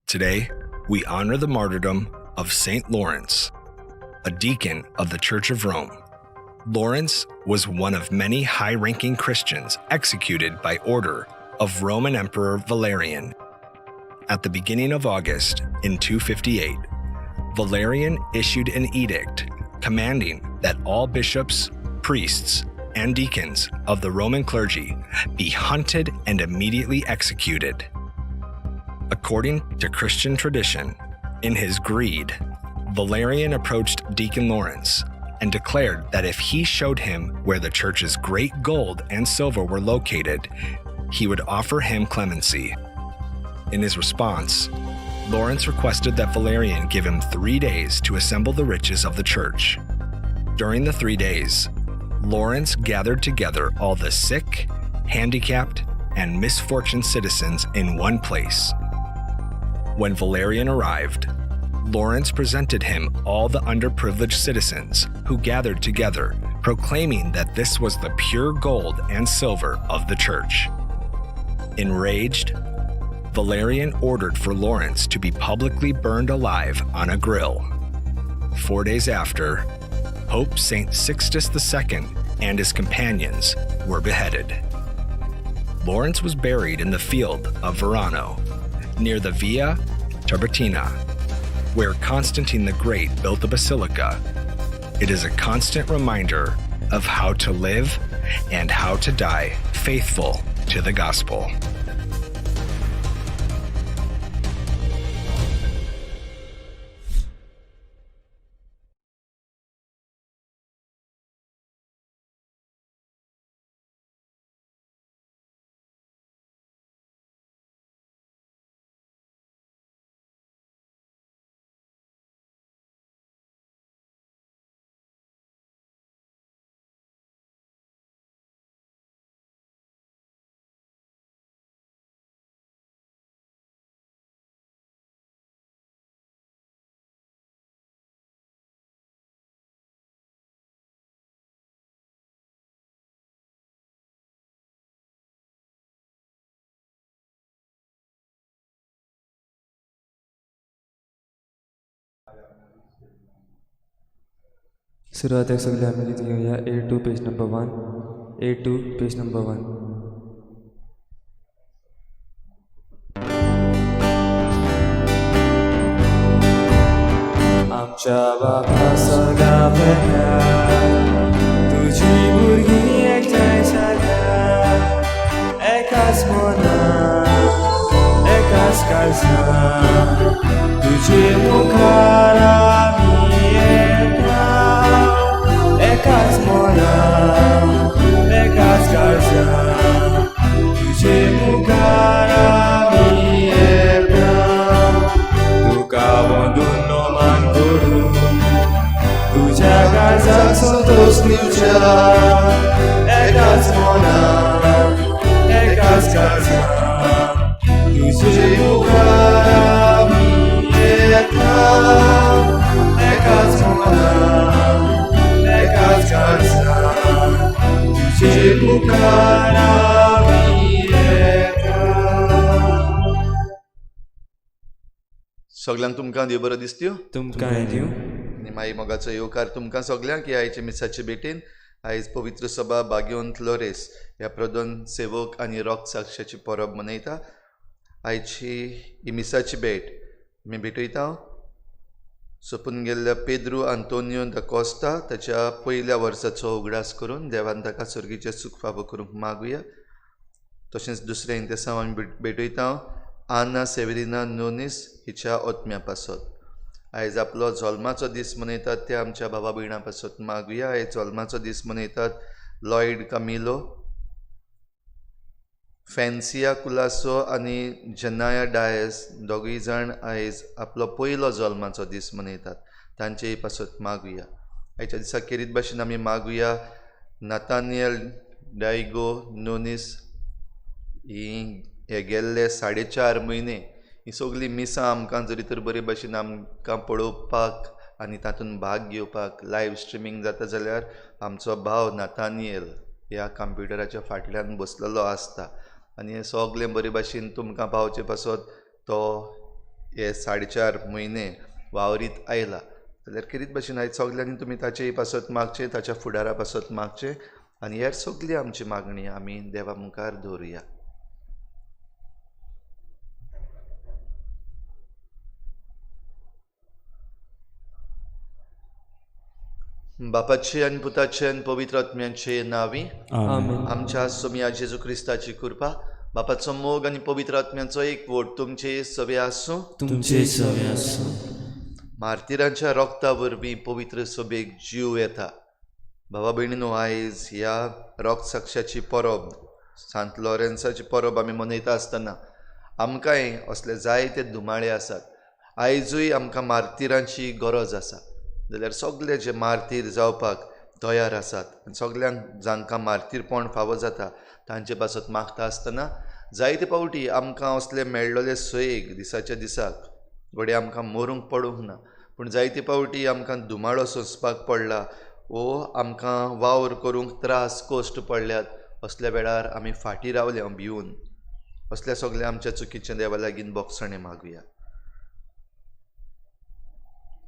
Today, we honor the martyrdom of Saint Lawrence, a deacon of the Church of Rome. Lawrence was one of many high-ranking Christians executed by order of Roman Emperor Valerian. At the beginning of August in 258, Valerian issued an edict commanding that all bishops, priests, and deacons of the Roman clergy be hunted and immediately executed. According to Christian tradition, in his greed, Valerian approached Deacon Lawrence and declared that if he showed him where the church's great gold and silver were located, he would offer him clemency. In his response, Lawrence requested that Valerian give him 3 days to assemble the riches of the church. During the 3 days, Lawrence gathered together all the sick, handicapped, and misfortunate citizens in one place. When Valerian arrived, Lawrence presented him all the underprivileged citizens who gathered together, proclaiming that this was the pure gold and silver of the church. Enraged, Valerian ordered for Lawrence to be publicly burned alive on a grill. 4 days after, Pope St. Sixtus II and his companions were beheaded. Lawrence was buried in the field of Verano, near the Via Tiburtina, where Constantine the Great built the basilica. It is a constant reminder of how to live and how to die faithful to the gospel. सुरवातेक सगळे आमी गीत घेवया A2 page number 1, A2 page number 1. आमच्या बाबा सगळ्या भेट्या तुजी भुरगीं एकठांय जाल्या, एकाच मनान एकाच काळजान तुजे मुखार आमी येता, एकाच मनान एकाच काळजान तुजे मुखार आमी येता. तुका वंदून नमन करूं, तुज्या काळजाक संतोश दिवच्या, एकाच मनान एकाच काळजान तुजे मुखार आमी येता, एकाच मनान एकाच काळजान तुजे मुखार आमी येता. सगल्यांक तुमकां देव बरो दिसत्यो तुमकां दिवं आनी मागीर मोगाचो येवकार तुमकां सगल्यांक ह्या आयच्या मिसाचे भेटेन. आयज पवित्र सभा बाग्योन फ्लोरेस ह्या प्रधान सेवक आनी रॉक साक्षाची परब मनयता. आयची ही मिसाची भेट आमी भेटयता सोपून गेल्ल्या पेद्रू आंतोनियो the Costa ताच्या पयल्या वर्साचो उगडास करून देवान ताका सर्गीचें सूख फावो करूंक मागुया. तशेंच दुसरें इंतेसांव आमी भेटयता आना सेवेरिना नोनीस हिच्या ओत्म्या पासत. आयज आपलो जल्माचो दीस मनयतात ते आमच्या भावा भयणां पासत मागुया. आयज जल्माचो दीस मनयतात लॉयड कामिलो, फॅन्सिया कुलासो आनी जनाया डायस दोगूय जाण आयज आपलो पयलो जल्माचो दीस मनयतात, तांचेय पासत मागुया. आयच्या दिसा खेरीत भाशेन आमी मागुया नातानियल डायगो नोनीस ही हे गेल्ले 4.5 म्हयने ही सगळीं मिसां आमकां जरी तर बरे भाशेन आमकां पळोवपाक आनी तातूंत भाग घेवपाक लायव स्ट्रिमींग जाता जाल्यार आमचो भाव नातानियल ह्या कंप्युटराच्या फाटल्यान बसलेलो आसता आनी हें सगळें बरे भाशेन तुमकां पावचे पासत तो हे 4.5 म्हयने वावरीत आयला. जाल्यार खेरीत भशेन आयज सगल्यांनी तुमी ताचे पासत मागचें, ताच्या फुडारा पासत मागचें आनी हेर सगळी आमची मागणी आमी देवा मुखार दवरुया. बापाचे आनी पुताचे आनी पवित्र आत्म्याचे नांवी आमेन. आमच्या सोमया जेजू क्रिस्ताची कृपा, बापाचो मोग आनी पवित्र आत्म्याचो एकवट तुमचे सवे आसूं. तुमचे सवे आसूं. मार्तिरांच्या रोगता वरवीं पवित्र सभेक जीव येता. भावा भयणीनो, आयज ह्या रोग साक्षाची परब, सांत लॉरेन्साची परब आमी मनयता आसतना आमकांय असले जायते धुमाळे आसात. आयजूय आमकां मार्तिरांची गरज आसा. जाल्यार सगळे जे मार्तीर जावपाक तयार आसात आनी सगल्यांक जांकां मार्तीरपण फावो जाता तांचे पासत मागता आसतना जायते फावटी आमकां असले मेळ्ळले सोयेक दिसाच्या दिसाक घडये आमकां मरूंक पडूंक ना, पूण जायते फावटी आमकां धुमाळो सोंसपाक पडला वो आमकां वावर करूंक त्रास कश्ट पडल्यात. असल्या वेळार आमी फाटीं रावल्या भिवन. असल्या सगल्या आमच्या चुकीच्या देवा लागीं बोगसणें मागुया.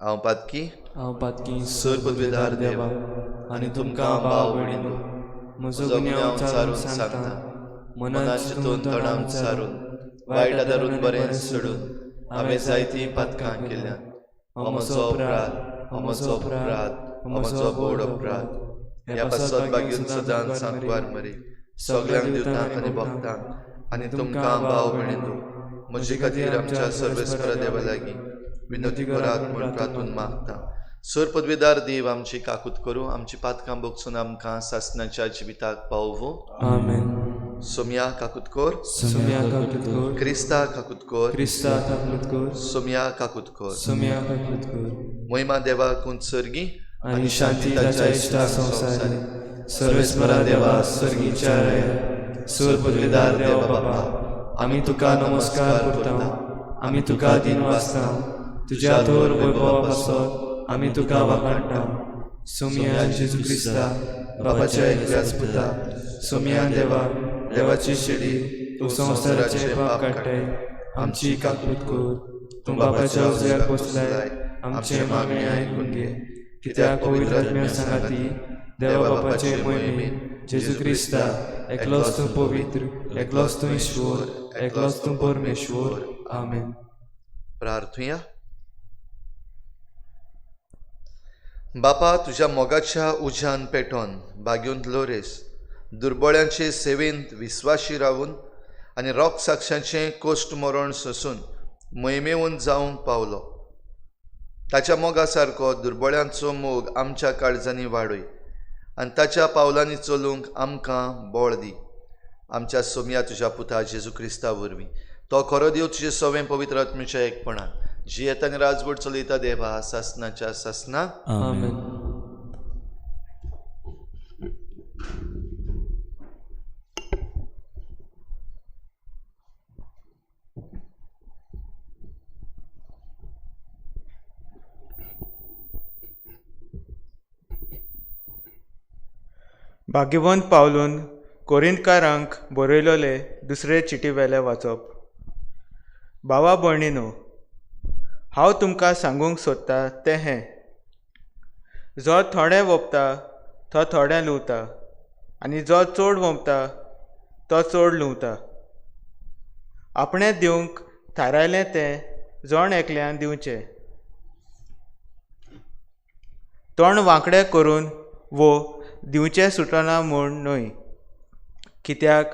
हांव पातकी, हांव पातकी, सर पदवेदार देवा, आनी तुमकां भाव भयणीनो म्हजो गुन्यांव चारून सांगता, मनान चिंतून तणान सारून वायट आदारून बरें सोडून हांवें जायतीं पातकां केल्यांत. हो म्हजो अपराध, हो म्हजो अपराध, हो म्हजो व्हड अपराध. ह्या पासत बागेन सदांच सांकवार मरे सगल्यांक दिवतांक आनी भक्तांक आनी तुमकां भाव भयणीनो म्हजे खातीर आमच्या सर्वेस्परा देवा लागीं विनोदी करात म्हूण प्रार्थून मागता. सर पदवेदार देव आमची काकूत करूं, आमची पातकां बोगसून आमकां सासणाच्या जिविताक पावोवं. आमेन. सोमया काकूत कर, सोमया काकूत कर, क्रिस्ता काकूत कर, क्रिस्ता काकूत कर, सोमया काकूत कर, सोमया काकूत कर. महिमा देवाक सर्गी आनी शांती ताच्या इश्टा संवसारी. सर्वेस्परा देवा, सर्गीच्या राया, सर पदवेदार देवा बाबा, आमी तुका नमस्कार करता, आमी तुका दिन वाचता, तुज्या थोर वैभवा पासत आमी तुका वाखाणटा. सोमया जेजू क्रिस्ता, बाबाच्या एकल्याच पुता, सोमया देवा, देवाची शिडी, तूं संवसाराचे पाप काडटाय, आमची काकूत कर. तूं बापाच्या उजव्याक बसलाय, आमचे मागणें आयकून घे. कित्याक पवित्र आत्म्या सांगाती देवा बापाचे मोहिमेन जेजू क्रिस्ता, एकलोच तूं पवित्र, एकलोच तूं ईश्वर, एकलोच तूं परमेश्वर. आमेन. प्रार्थुया. बापा, तुज्या मोगाच्या उज्यान पेटोवन बागेवंत लोरेस दुर्बळ्यांचे सेवेंत विस्वाशी रावून आनी रोग साक्षांचें कोश्ट मरण सोसून मोहिमेवन जावंक पावलो. ताच्या मोगा सारको दुर्बळ्यांचो मोग आमच्या काळजांनी वाडय आनी ताच्या पावलांनी चलूंक आमकां बळ दी. आमच्या सोमया तुज्या पुता जेजू क्रिस्ता वरवीं, तो खरो देव तुजे सवें पवित्र आत्म्याच्या एकपणान जियेता आनी राजवट चलयता देवा सासनाच्या सासना. आमेन. भाग्यवंत पावलून कोरिंतकारांक बरयलोले दुसरे चिटी वेले वाचप. भावा भयणीनो, हांव तुमकां सांगूंक सोदता तें हें, जो थोडें वोंपता तो थोडें लुवता आनी जो चड वोंपता तो चड लुवता. आपणें दिवंक थारायलें तें जण एकल्यान दिवचें. तोंड वांकडें करून वो दिवचें सुटना म्हूण न्हय, कित्याक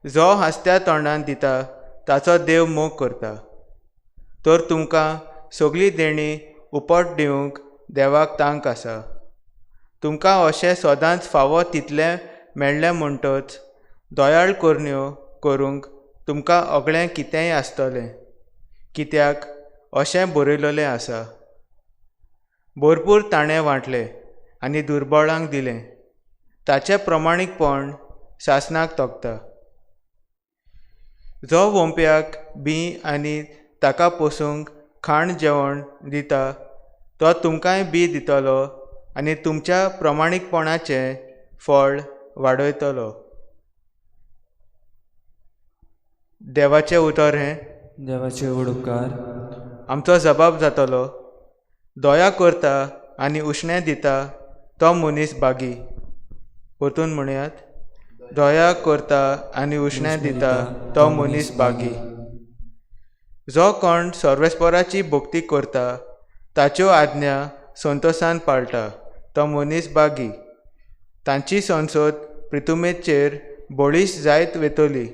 जो हांसत्या तोंडान दिता ताचो देव मोग करता. तर तुमकां सगळी देणी उपट दिवंक देवाक तांक आसा. तुमकां अशें सदांच फावो तितलें मेळ्ळें म्हणटच दयाळ करण्यो करूंक तुमकां अगळें कितेंय आसतलें, कित्याक अशें बरयलेलें आसा, भरपूर ताणें वांटलें आनी दुर्बळांक दिलें. ताचें प्रमाणीकपण सासणाक तगता. जो वोंप्याक बी आनी ताका पोसूंक खाण जेवण दिता तो तुमकांय बी दितलो आनी तुमच्या प्रमाणीकपणाचें फळ वाडयतलो. देवाचें उतर हें. देवाचे व्हड उपकार. आमचो जबाब जातलो, दया करता आनी उश्णें दिता तो मनीस बागी. परतून म्हणयात, दया करता आनी उश्णें दिता तो मनीस बागी. जो कोण सर्वेस्पराची भक्ती करता, ताच्यो आज्ञा संतोसान पाळटा तो मनीस बागी. तांची संसद प्रितुमेचेर बळीश जायत वेतली.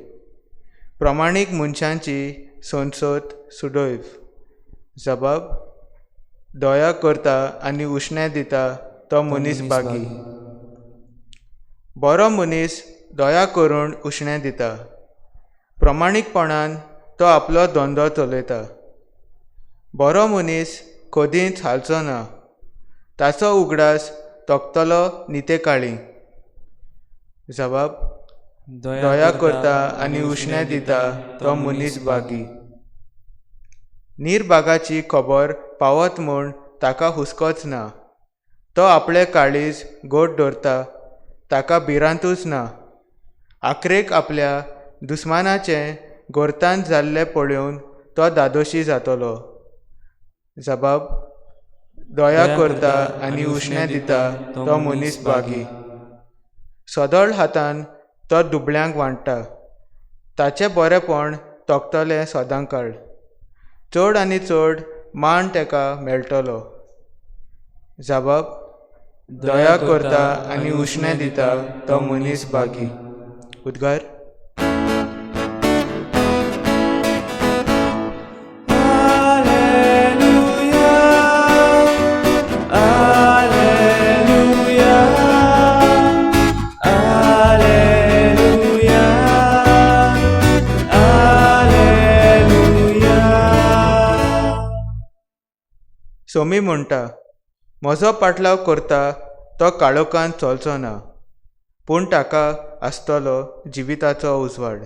प्रमाणीक मनशांची संसद सुदैव. जबाब, दया करता आनी उश्णें दिता तो मनीस बागी. बरो मनीस दया करून उश्णें दिता, प्रमाणीकपणान तो आपलो धंदो चलयता. बरो मनीस कदींच हालचो ना, ताचो उगडास तोखतलो नितेकाळी. जबाब, दया करता आनी उश्णें दिता तो मनीस बागी. निर्भागाची खबर पावत म्हूण ताका हुस्कोच ना, तो आपलें काळीज गोड दवरता, ताका भिरांतूच ना. आखरेक आपल्या दुस्मानाचें गोरतान जाल्लें पळोवन तो धादोशी जातलो. जबाब, दया करता आनी उश्णें दिता तो मनीस बागी. सदळ हातान तो दुबळ्यांक वांट्टा, ताचें बरेंपण तोखतलें सदांकाळ. चड आनी चड मान ताका मेळटलो. जबाब, दया करता आनी उश्णें दिता तो मनीस बागी. उद्गार. सोमी म्हणटा, म्हजो पाटलाव करता तो काळोखान चलचो ना, पूण ताका आसतलो जिविताचो उजवाड.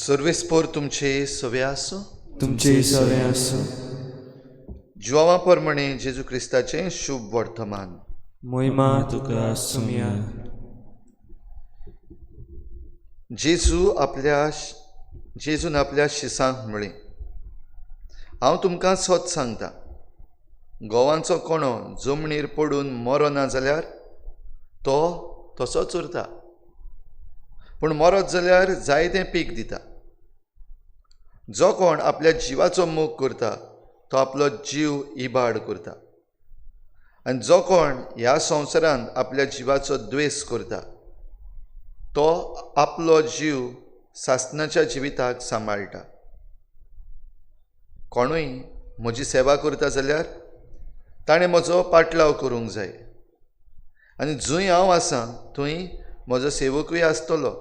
सर्वेस्पोर तुमचे सवे आसूं, तुमचे सवे आसूं. जुआवा प्रमाणे जेजू क्रिस्ताचें शुभ वर्तमान. मोहिमा तुका सुमिया. जेजून आपल्या शिसांक म्हळें, हांव तुमकां सत सांगता, गोवांचो कोणो जमनीर पडून मरना जाल्यार तो तसोच उरता, पूण मरत जाल्यार जायतें पीक दिता. जो कोण आपल्या जिवाचो मोग करता तो आपलो जीव इबाड करता, आनी जो कोण ह्या संवसारांत आपल्या जिवाचो द्वेस करता तो आपलो जीव सासणाच्या जिविताक सांबाळटा. कोणूय म्हजी सेवा करता जाल्यार ताणें म्हजो पाटलाव करूंक जाय, आनी जंय हांव आसा थंय म्हजो सेवकूय आसतलो.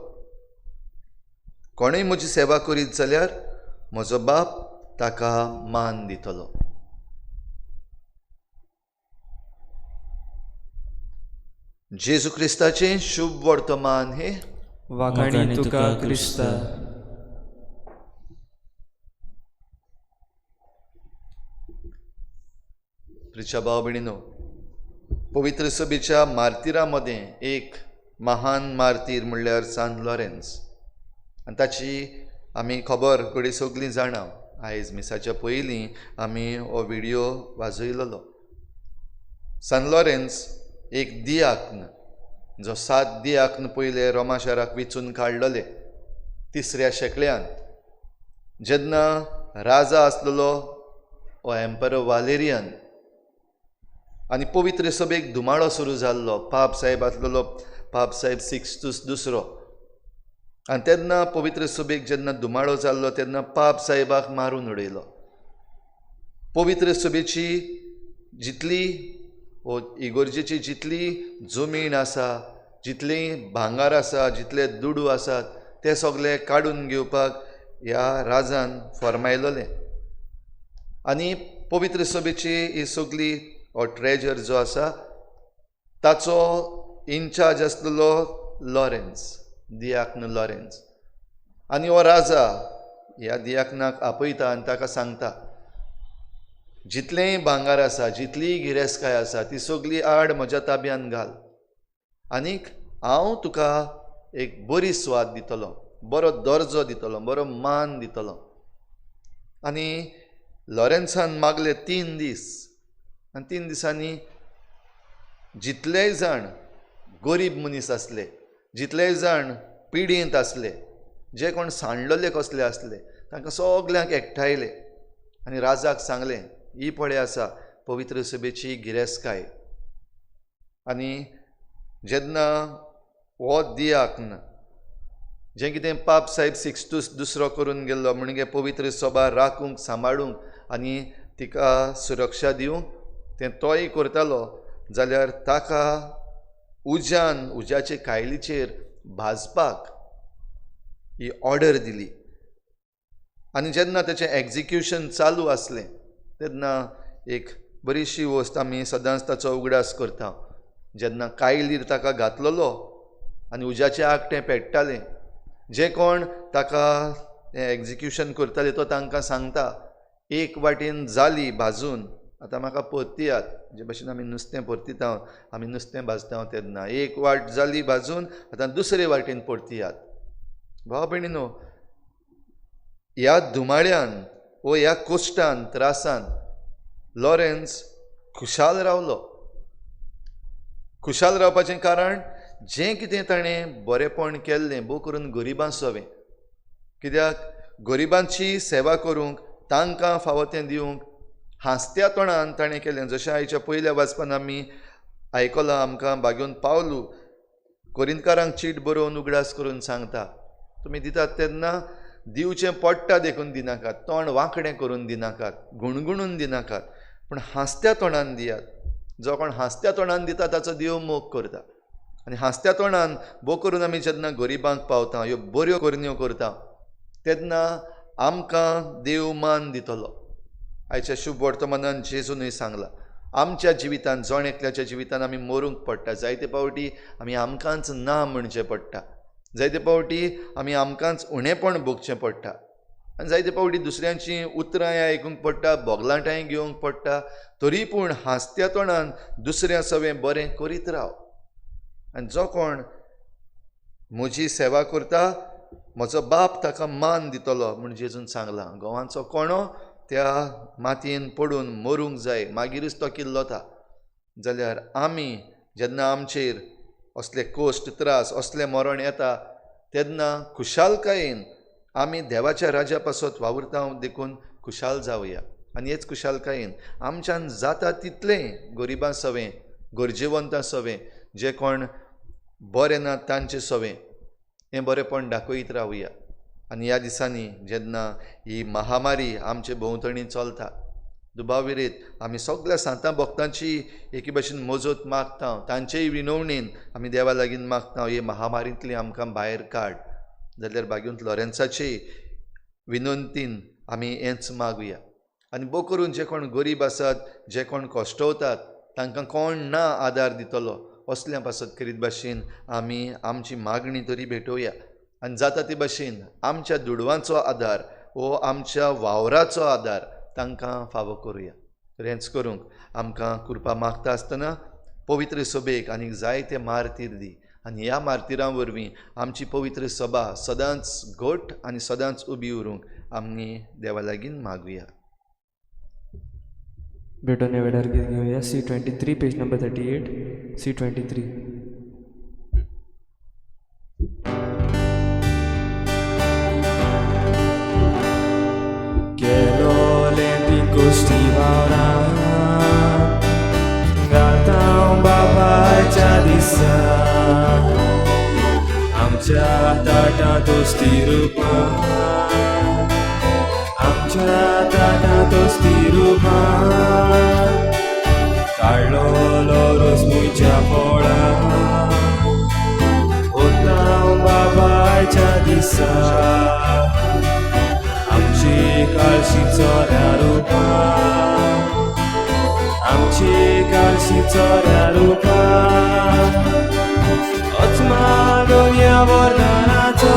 कोणूय म्हजी सेवा करीत जाल्यार म्हजो बाप ताका मान दितलो. जेजू क्रिस्ताचें शुभ वर्तमान हे वाखाणी तुका क्रिस्ता. प्रिच्या भाव भयणीनो, पवित्र सभेच्या मार्तिरा मदें एक महान मार्तीर म्हणल्यार सान लॉरेन्स, आनी ताची आमी खबर घडये सगळीं जाणा. आयज मिसाच्या पयलीं आमी हो व्हिडियो वाजयलेलो. सान लॉरेन्स एक दियाक्न, जो 7 दियाक्न पयले रोमा शाराक वेंचून काडलेले तिसऱ्या शेंकड्यांत, जेन्ना राजा आसलेलो हो एम्परर वालेरियन, आनी पवित्र सभेक धुमाळो सुरू जाल्लो. पाप साहेब आसलेलो, पाप साहेब सिक्स्तूस दुसरो, आनी तेन्ना पवित्र सभेक जेन्ना धुमाळो जाल्लो तेन्ना पाप साहेबाक मारून उडयलो. पवित्र सभेची जितली इगोर्जेची जितली जमीन आसा जितलीं भांगार आसा, जितले दुडू आसात ते सगळे काडून घेवपाक ह्या राजान फर्मायलोलें. आनी पवित्र सभेची ही सगळी हो ट्रेजर जो आसा ताचो इन्चार्ज आसलेलो लॉरेन्स, दियाक्न लॉरेन्स. आनी हो राजा ह्या दियाकनाक आपयता आनी ताका सांगता, जितलेंय भांगार आसा, जितलीय गिरेस्तकाय आसा ती सगळी आड म्हज्या ताब्यान घाल आनीक हांव तुका एक बरी सुवात दितलो, बरो दर्जो दितलो, बरो मान दितलो. आनी लॉरेन्सान मागले 3 दीस आनी 3 दिसांनी जितलेय जाण गरीब मनीस आसले, जितलेय जाण पिडेंत आसले, जे कोण सांडलेले कसले आसले तांकां सगल्यांक एकठांयले आनी राजाक सांगलें, ही पळय आसा पवित्र सभेची गिरेस्तकाय. आनी जेन्ना हो दियाक्न जें कितें पाप साहेब सिक्स्तूस दुसरो करून गेल्लो म्हणजे पवित्र सभा राखूंक, सांबाळूंक आनी तिका सुरक्षा दिवंक तें तोय करतालो, जाल्यार ताका उज्यान, उज्याचे कायलीचेर भाजपाक ही ऑर्डर दिली. आनी जेन्ना तेचें एक्जिक्युशन चालू आसलें तेन्ना एक बरीशी वस्त आमी सदांच ताचो उगडास करता. जेन्ना कायलीर ताका घातलेलो आनी उज्याचें आग तें पेट्टालें, जे कोण ताका एक्जिक्युशन करताले तो तांकां सांगता, एक वाटेन जाली भाजून, आतां म्हाका परतियात. जे भशेन आमी नुस्तें परतिता, आमी नुस्तें भाजता तेन्ना एक वाट जाली भाजून, आतां दुसरे वाटेन परतियात. भाव भयणीनो, ह्या धुमाळ्यान वो ह्या कोश्टान, त्रासान लॉरेन्स खुशाल रावलो. खुशाल रावपाचें कारण जें कितें ताणें बरेंपण केल्लें, भोव करून गरिबां सवें, कित्याक गरिबांची सेवा करूंक, तांकां फावो तें दिवंक हांसत्या तोंडान ताणें केलें. जशें आयच्या पयल्या वाचपान आमी आयकलां, आमकां बागेवन पावलू कोरिंतकारांक चीट बरोवन उगडास करून सांगता, तुमी दितात तेन्ना दिवचें पडटा देखून दिनाकात, तोंड वांकडें करून दिनाकात, गुणगुणून दिनाकात, पूण हांसत्या तोंडान दियात. जो कोण हांसत्या तोंडान दिता ताचो देव मोग करता. आनी हांसत्या तोंडान भोव करून आमी जेन्ना गरिबांक पावता, ह्यो बऱ्यो करण्यो करता तेन्ना आमकां देव मान दितलो. आयच्या शुभ वर्तमानान जेजूनय सांगलां, आमच्या जिवितान, जण एकल्याच्या जिवितान आमी मरूंक पडटा. जायते पावटी आमी आमकांच ना म्हणचें पडटा, जायते पावटी आमी आमकांच उणेपण भोगचें पडटा, आनी जायते पावटी दुसऱ्यांची उतरांय आयकूंक पडटा, बोगलाटांय घेवंक पडटा. तरी पूण हांसत्या तोंडान दुसऱ्या सवें बरें करीत राव. आनी जो कोण म्हजी सेवा करता म्हजो बाप ताका मान दितलो म्हूण जेजून सांगलां. गोवांचो कोणो त्या मातयेन पडून मरूंक जाय, मागीरच तो किल्लोता. जाल्यार आमी जेन्ना आमचेर असले कोश्ट, त्रास, असलें मरण येता तेन्ना खुशालकायेन आमी देवाच्या राज्या पासत वावुरता देखून खुशाल जावया. आनी हेच खुशालकायेन आमच्यान जाता तितलें गरिबां सवें, गरजेवंतां सवें, जे कोण बरें ना तांचे सवें हें बरेंपण दाखयत रावया. आनी ह्या दिसांनी जेन्ना ही महामारी आमचे भोंवतणी चलता, दुबाविरेत आमी सगळ्या सांतां भक्तांची एके भशेन मजत मागता, तांचेय विनवणेन आमी देवा लागीं मागता, हे महामारींतली आमकां भायर काड. जाल्यार बागेवंत लॉरेन्साचे विनंतीन आमी हेंच मागुया. आनी भोव करून जे कोण गरीब आसात, जे कोण कश्टवतात, तांकां कोण ना आदार दितलो, असल्या पासत करीत भाशेन आमी आमची मागणी तरी भेटोवया. आनी जाता ते भाशेन आमच्या दुडवांचो आदार वो आमच्या वावराचो आदार तांकां फावो करुया. तर हेंच करूंक आमकां कृपा मागता आसतना पवित्र सभेक आनीक जायते मार्तीर दी, आनी ह्या मार्तिरां वरवीं आमची पवित्र सभा सदांच घट आनी सदांच उबी उरूंक आमी देवा लागीं मागुया. भेटोने वेळार गीत घेवया. C23 page number 38, C23. केलोले ती गोश्टी वावरां गातां बापायच्या दिसा, आमच्या ताटां दोस्ती रुपां, आमच्या ताटां दोस्ती रुपां, काडलोलो रोस मुयच्या पोळां, दिसा आमची काळशी चोऱ्या रुपा आमची काळशी चोऱ्या रुपा अचमा दुनिया वरदानाचो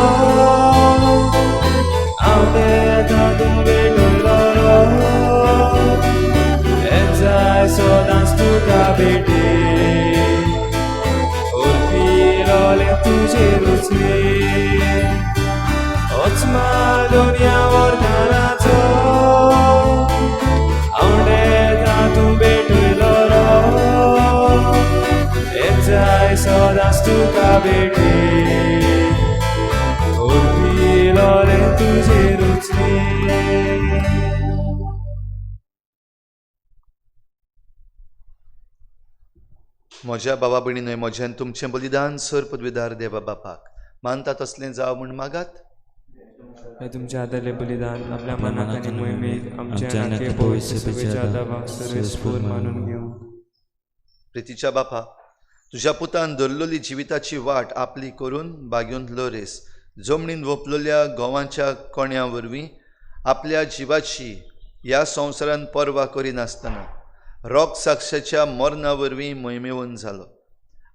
आवडेता तूं भेटयलो हें जाय सदांच तुका भेटी उरपिलोलें तुजेर रुचली अचमा दुनिया वरदानाचो आवडेता तूं भेटयलो हें जाय सदांच तुका भेटी उरपिलोलें तुजेर रुचली. म्हज्या बाबा भयणीनय म्हजें तुमचें बलिदान सर पदवीदार देवा बापाक मानता तसलें जावं म्हूण मागात. हे तुमच्या हातांतलें बलिदान आपल्या मनाक आनी मोहिमेक आमच्या नाके पवित्र सभेच्या दावाक सर्वेस्पोर मानून घेवं. प्रितीच्या बापा, तुज्या पुतान धरलेली जिविताची वाट आपली करून बागेवन लोरेस जमणीन वोपलेल्या गोवांच्या कोण्या वरवीं आपल्या जिवाची ह्या संवसारान पर्वा करिनासतना रोग साक्षाच्या मरणा वरवीं मोहिमेवन जालो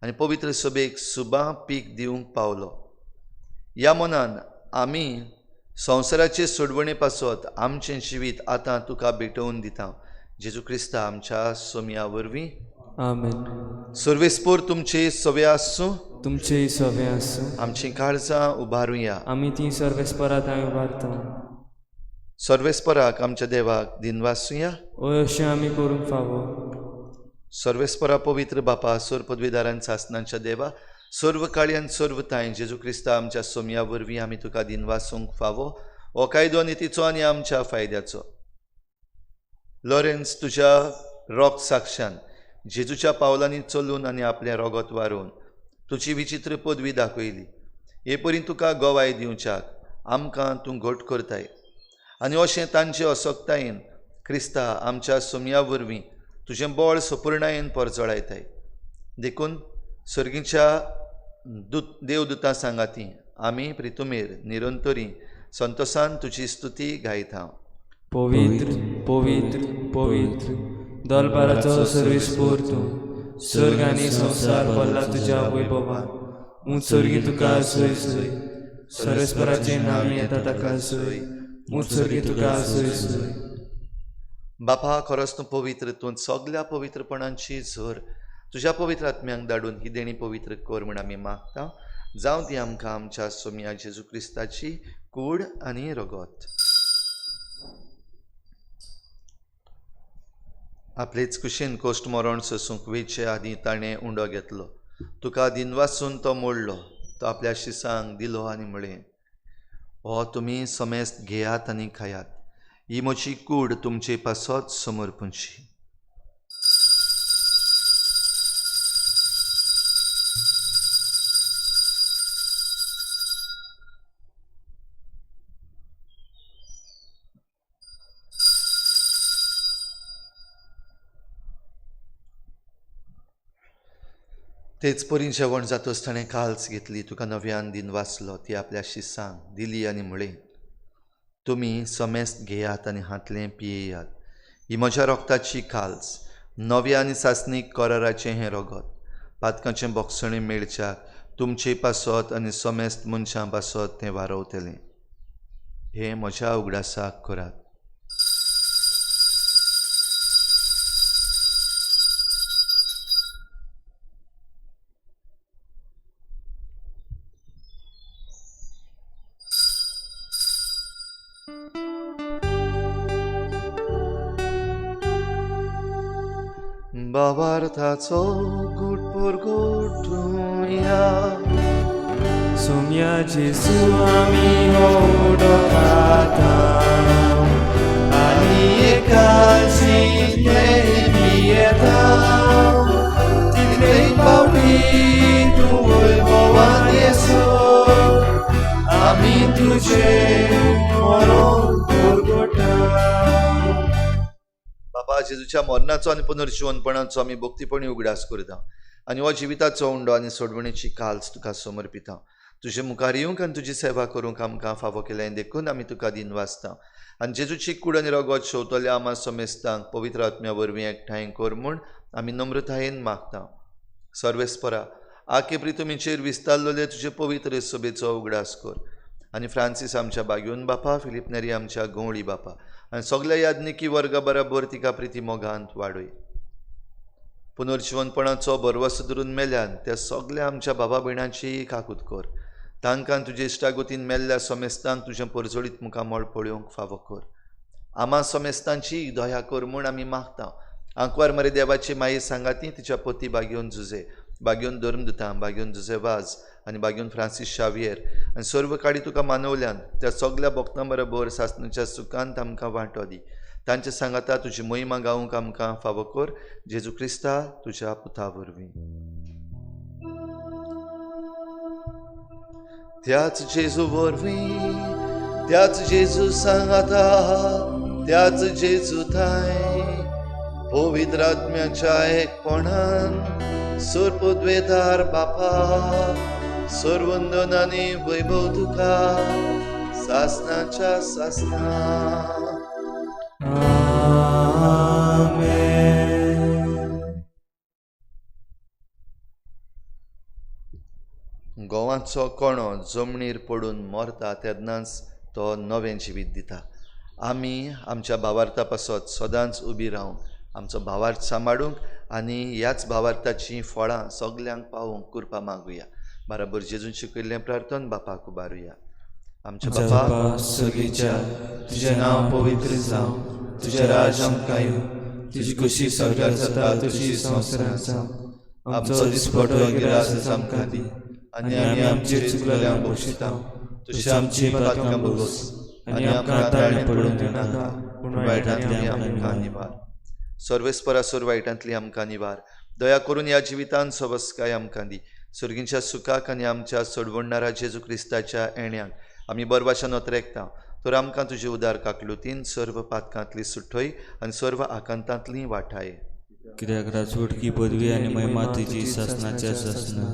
आनी पवित्र सभेक सुबा पीक दिवंक पावलो. ह्या मनान आमी संवसाराचे सोडवणे पासत आमचें जिवीत आतां तुका भेटोवन दिता. जेजू क्रिस्ता आमच्या सोमया वरवीं. आमेन. सर्वेस्पोर तुमचे सवे आसूं. तुमचेय सवे आसूं. आमचीं काळजां उबारुया. आमी ती सर्वेस्परात हांवें उबारता. सर्वेस्पराक आमच्या देवाक दिनवासुया. हय, अशें आमी करूंक फावो. सर्वेस्परा पवित्र बापा, सर्व पदवीदारान सासनांच्या देवा, सर्व काळयान सर्व तांय जेजू क्रिस्ता आमच्या सोमया वरवीं आमी तुका दिनवासूंक फावो. हो कायदो नितीचो आनी आमच्या फायद्याचो. लॉरेन्स तुज्या रोग साक्षान जेजूच्या पावलांनी चलून आनी आपलें रोगत वारोवन तुजी विचित्र पदवी दाखयली. हे परी तुका गवाय दिवच्याक आमकां तूं घट करताय आनी अशें तांचे असक्तायेन क्रिस्ता आमच्या सोमया वरवीं तुजें बळ सपुर्णायेन परजळायताय. देखून सर्गीच्या देवदूतां सांगाती आमी प्रितुमेर निरंतरी संतोसान तुजी स्तुती गायता. पवित्र पवित्र पवित्र दलबाराचो सर्वेस्पोर तूं, सर्ग आनी संवसार भरला तुज्या वैभवान. ऊंच सर्गी तुका सोय सोय, सर्वेस्पराचें नांव येता ताका सोय. ऊंच सर्गी तुका सोय सोय. बापा, खरोच तूं पवित्र, तूं सगल्या पवित्रपणांची झर. तुज्या पवित्र आत्म्यांक धाडून ही देणी पवित्र कर म्हूण आमी मागता. जावं ती आमकां आमच्या सोमया जेजू क्रिस्ताची कूड आनी रगत. आपलेच कुशीन कोश्ट मरण सोसूंक वेचे आदीं ताणें उंडो घेतलो. तुका दिनवासून तो मोडलो, तो आपल्या शिसांक दिलो आनी म्हळें, हो तुमी समेस्त घेयात आनी खायात, ही म्हजी कूड तुमचे पासत समर्पणची. तेच परी जेवण जातच ताणें काल्स घेतली, तुका नव्यान दिन वाचलो, ती आपल्या शिसांक दिली आनी म्हळें, तुमी समेस्त घेयात आनी हांतलें पियेयात, ही म्हज्या रोगताची काल्स, नव्या आनी सासणीक कराराचें हें रगत, पातकांचें बोगसणें मेळच्याक तुमचे पासत आनी समेस्त मनशां पासत तें वारवतलें. हें म्हज्या उगडासाक करात. बाबार्थाचो गुटपोर गोठुया सोम्या जेजू आमी हो उडो खाता आनी एकाची पियेता तितले पावटी तूं वैभवान येसो आमी तुजे मरोन परगटा. बाबा जेजूच्या मरणाचो आनी पुनर्जिवनपणाचो आमी भक्तीपणी उगडास करता आनी हो जिविताचो उंडो आनी सोडवणेची काल्स तुका समर्पिता. तुजे मुखार येवंक आनी तुजी सेवा करूंक आमकां फावो केलें देखून आमी तुका दिनवासता. आनी जेजूची कूड आनी रगत शेवतल्या आमा समेस्तांक पवित्र आत्म्या वरवीं एकठांय कर म्हूण आमी नम्रतायेन मागता. सर्वेस्परा आखे प्रितुमीचेर विस्तारलेले तुजे पवित्र सभेचो उगडास कर आनी फ्रांसीस आमच्या बागयोन बापा, फिलीप नेरी आमच्या गवळी बापा आनी सगल्या याज्ञिकी वर्गा बराबर तिका प्रिती मोगांत वाडय. पुनर्जिवनपणाचो भरवसो धरून मेल्यान त्या सगल्या आमच्या बाबा भयणांची काकूत कर. तांकां तुजे इश्टागतीन मेल्ल्या समेस्तांक तुजें परजळीत मुखामळ पळोवंक फावो कर. आमा समेस्तांची दया कर म्हूण आमी मागता. आंकवार मरे देवाची माई सांगाती तिच्या पती बागयोन जुजे, बागयोन धर्मदुतां, बागयोन जुजे वाज आनी बागयोन फ्रांसीस शावियर आनी सर्व काडी तुका मानवल्यान त्या सगल्या भक्तां बरोबर सासणाच्या सुखांत आमकां वांटो दी. तांचे सांगाता तुजी महिमा गावंक आमकां फावो कर. जेजू क्रिस्ता तुज्या पुता वरवीं. त्याच जेजू वरवीं, त्याच जेजू सांगाता, त्याच जेजू थांय पवित्र आत्म्याच्या एकपणान सर्वद्वेदार बापा सर्वंदन आनी वैभव तुका सासनाच्या सासना. आमेन. गोवाचो कोणो जमनीर पडून मरता तेन्नाच तो नवें जिवीत दिता. आमी आमच्या भावार्था पासत सदांच उबी रावंक, आमचो भावार्थ सांबाळूंक आनी ह्याच भावार्थाचीं फळां सगल्यांक पावोवंक कृपा मागुया. बराबर जेजून शिकयल्लें प्रार्थन बापाक उबारुया. आमच्या बापा सगळीच्या तुजें नांव पवित्र जावं, तुजें राज आमकां येवं, तुजी खुशी सगळ्यार जाता तशी संवसारांत जावं. आमचो दिसपटो गिरास आमकां दी आनी आमी आमचेर चुकलेल्यांक बक्षिता तशी आमची पातकां भोगोस आनी आमकां ताळणें पडूंक दिवनाका, पूण वायटांतली आमकां निवार. सर्वेस्परासोर वायटांतली आमकां निवार. दया करून ह्या जिवितान सवस्काय आमकां दी. सर्गींच्या सुखाक आनी आमच्या सोडवणणारा जेजू क्रिस्ताच्या येण्याक आमी बरवाशान अत्रेकता. तर आमकां तुजे उदार काकलुतीन सर्व पातकांतली सुठय आनी सर्व आकांतांतली वाठाय. कित्याक राजवटकी पदवी आनी महिमा तुजी सासणाच्या सासणा.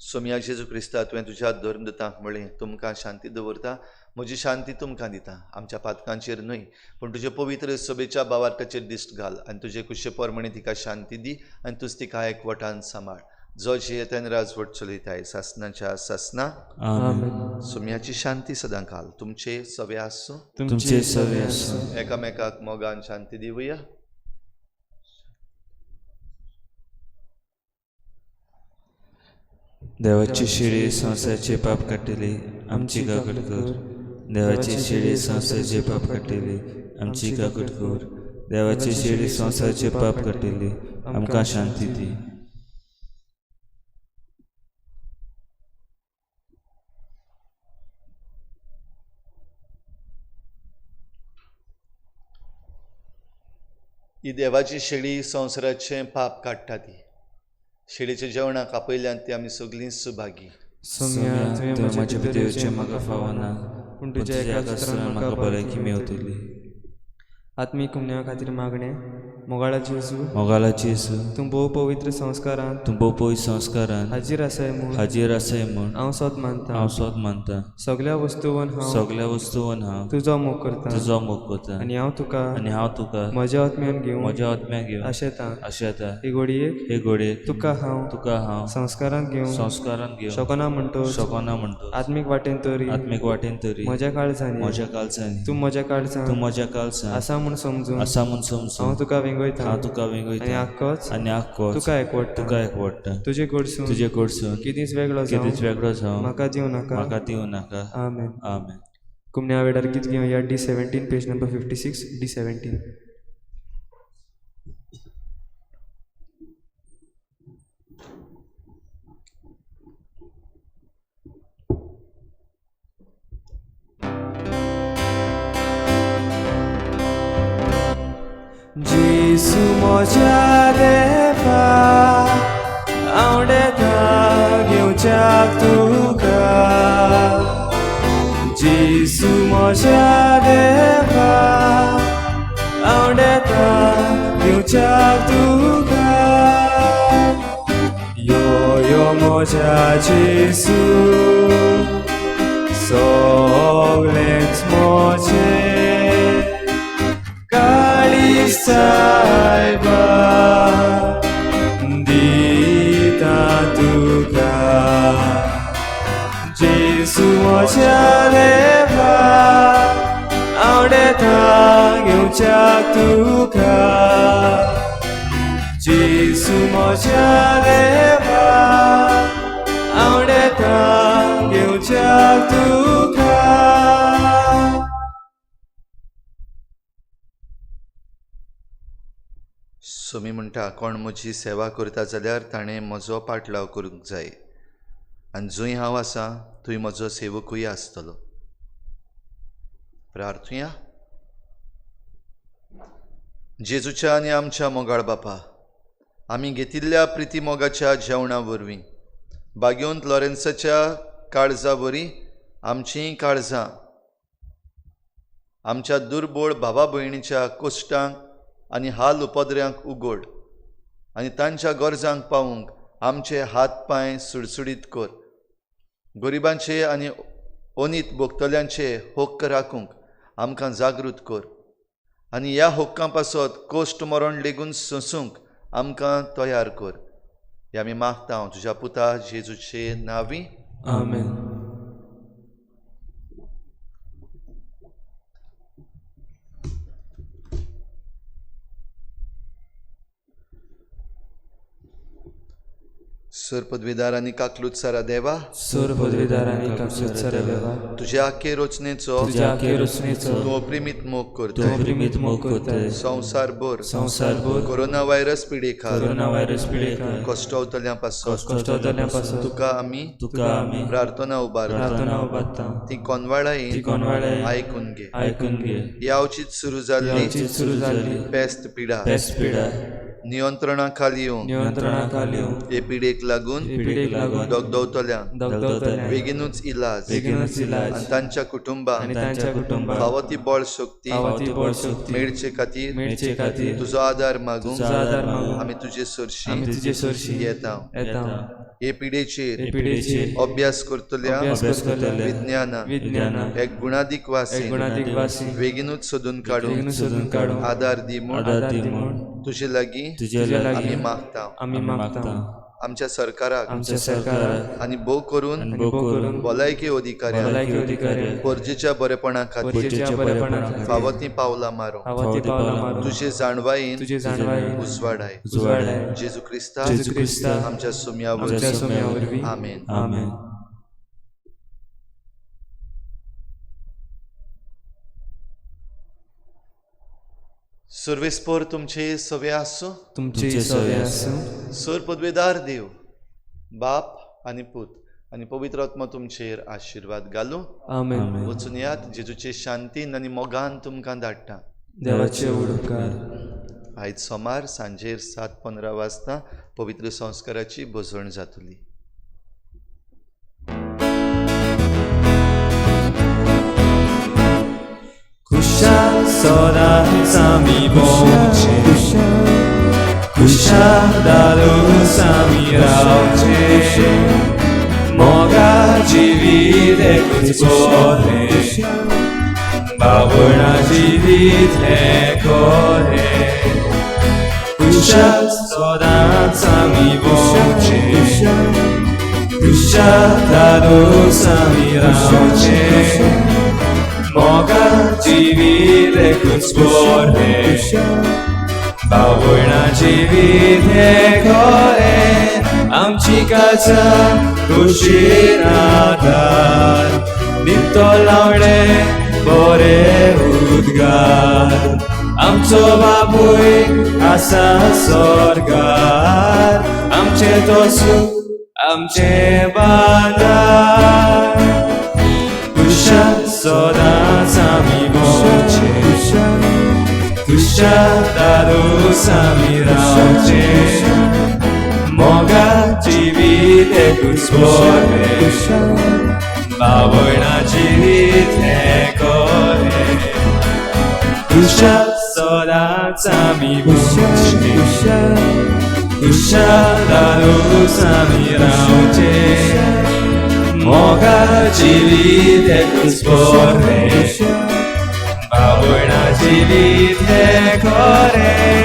सोमया जेजू क्रिस्ता, तुवें तुज्या धर्मदुतांक म्हळें, तुमकां शांती दवरता, म्हजी शांती तुमकां दिता. आमच्या पातकांचेर न्हय पूण तुजे पवित्र सभेच्या भावार्थाचेर दिश्ट घाल आनी तुजे कुशे प्रमाणे तिका शांती दी आनी तूच तिका एकवटान सांबाळ. जो जियेतान राजवट चलयताय सासणाच्या सासना. आमेन. सोमयाची शांती सदां काल तुमचे सवे आसूं, तुमचे सवे आसूं. एकामेकाक मोगान शांती दिवया. देवाची शिडी संवसाराचे पाप काडटली, आमची काकूट कर. देवाची शिडी संवसाराचे पाप काडटली, आमची काकूट कर. देवाची शिडी संवसाराचे पाप काडटली, आमकां शांती दी. ही देवाची शेळी संवसाराचें पाप काडटा. ती शेळीच्या जेवणाक आपयल्यान ती आमी सगळीं सुभागी. सोम्या, तुवें म्हज्या भितर येवचें म्हाका फावना, पूण तुज्या एका उतरान म्हाका भलायकी मेवतली. आत्मीक उमन्या खातीर मागणें. मोगाळा जेजू, मोगाळा जेजू, तूं भोव पवित्र संस्कारान, तूं भोव पवित्र संस्कारान हाजीर आसाय म्हूण, हाजीर आसाय म्हूण हांव सोद मानता, हांव सोद मानता. सगल्या वस्तूवन हांव, सगल्या वस्तूवन हांव तुजो मोग करता, तुजो मोग करता. आनी हांव तुका, आनी हांव तुका म्हज्या आत्म्यान घेवन, म्हज्या आत्म्यान घेवन आशेता, आशेता. हे घडयेक, हे घडयेक तुका हांव, तुका हांव संस्कारांत घेवन, संस्कारांत घेवन शकना म्हणटो, शकना म्हणटो, आत्मीक वाटेन तरी, आत्मीक वाटेन तरी म्हज्या काळजांनी, म्हज्या काळजांनी, तूं म्हज्या काळजांत, तूं म्हज्या काळजांत आसा म्हूण समजून, आसा म्हूण समजून हांव तुका वेंगयता, हांव तुका वेंगयता. आनी आख्खोच, आनी आख्खोच तुका एकवटता, तुका एकवटता. तुजे कडसून, तुजे कडसून कितेंच वेगळो जावं, कितेंच वेगळो जावं म्हाका दिवं नाका, म्हाका दिवं नाका. आमेन. आमेन. कुमण्या वेळार गीत घेवया. D17 page number 56. D17. जेजू म्हज्या देवा, आवडेता घेवच्याक तुका. जेजू म्हज्या देवा, आवडेता घेवच्याक तुका. यो यो म्हज्या जेजू, जेजू म्हज्या देवा आवडेता घेवच्याक तुका जेजू म्हज्या देवा आवडेता घेवच्याक तुका. सोमी म्हणटा, कोण म्हजी सेवा करता जाल्यार ताणें म्हजो पाटलाव करूंक जाय, आनी जंय हांव आसा थंय म्हजो सेवकूय आसतलो. प्रार्थुया. जेजूच्या आनी आमच्या मोगाळ बापा, आमी घेतिल्ल्या प्रिती मोगाच्या जेवणा वरवीं बागेवंत लॉरेन्साच्या काळजा वरी आमचींय काळजां आमच्या दुर्बळ भावा भयणीच्या कश्टांक आनी हाल उपद्र्यांक उगड आनी तांच्या गरजांक पावूंक आमचे हात पांय सुडसुडीत कर. गरिबांचे आनी ओनीत भोगतल्यांचे हक्क राखूंक आमकां जागृत कर आनी ह्या हक्कां पासत कश्ट मरण लेगून सोंसूंक आमकां तयार कर. हे आमी मागता तुज्या पुता जेजूचे नांवी, आमेन. सर पदवीदार आनी काकलूत सारा देवा, सर पदवीदार आनी काकलूत सारा देवा, तुज्या आखे रचनेचो तूं अप्रिमीत मोग करता, संवसारभर कोरोना व्हायरस पिडेखाल कश्टवतल्यां पासत तुका आमी प्रार्थना उबारता. ती कोनवाळायेन आयकून घे. ह्या अवचीत सुरू जाल्ली पेस्त पिडा नियंत्रणा खाली येवन हे पिडेक लागून दगदवतल्यांक बेगीनूच इलाज आनी तांच्या कुटुंबांक फावो ती बळ शक्ती मेळचे खातीर तुजो आदार मागूंक आमी तुजे सरशी येता. हे पिडेचेर अभ्यास करतल्या विज्ञानाक एक गुणादीक वासी बेगीनूच सोदून काडूंक आदार दी म्हूण तुजे लागीं आमी मागता. आमच्या सरकाराक आनी भोव करून भलायकी अधिकाऱ्यांक गरजेच्या बरेपणा खातीर फावो तीं पावलां मारूंक तुजे जाणवायेन उजवाडाय. जेजू क्रिस्ता आमच्या सुम्या वरवीं, आमेन. सर्वेस्पोर तुमचे सवे आसूं, तुमचे सवे आसूं. सर पदवेदार देव बाप आनी पूत आनी पवित्र आत्मा तुमचेर आशिर्वाद घालूं. आमेन. वचून यात, जेजूचे शांतीन आनी मोगान तुमकां धाडटा. देवाचे उपकार. आयज सोमार सांजेर 7:15 वाजता पवित्र संस्काराची भजवण जातली. सदांच आमी भोंवचें, खुशाल दादूस आमी रावचें, मोगा जिवीत एकूच बरें, बावळा जिवीत हें खरें. खुशाल सदांच आमी भोंवचें, खुशाल दादूस आमी रावचें, मोगा जिवीत एकूच बरें, बावळा जिवीत हें खरें. आमची काळजां खोशी आदार दितो लावणे बरे उद्गार, आमचो बापूय आसा स्वर्गार, आमचें तो सूख आमचें बांदार. खुशाल सदांच आमी भोंवचें, खुशाल दादूस आमी रावचें, मोगा जिवीत एकूच बरें, बावळा जिवीत हें खरें. खुशाल सदांच आमी भोंवचें, खुशाल दादूस आमी रावचें, मोगा जिवीत एकूच बरें, बावळा जिवीत हें खरें.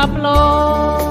आपलो.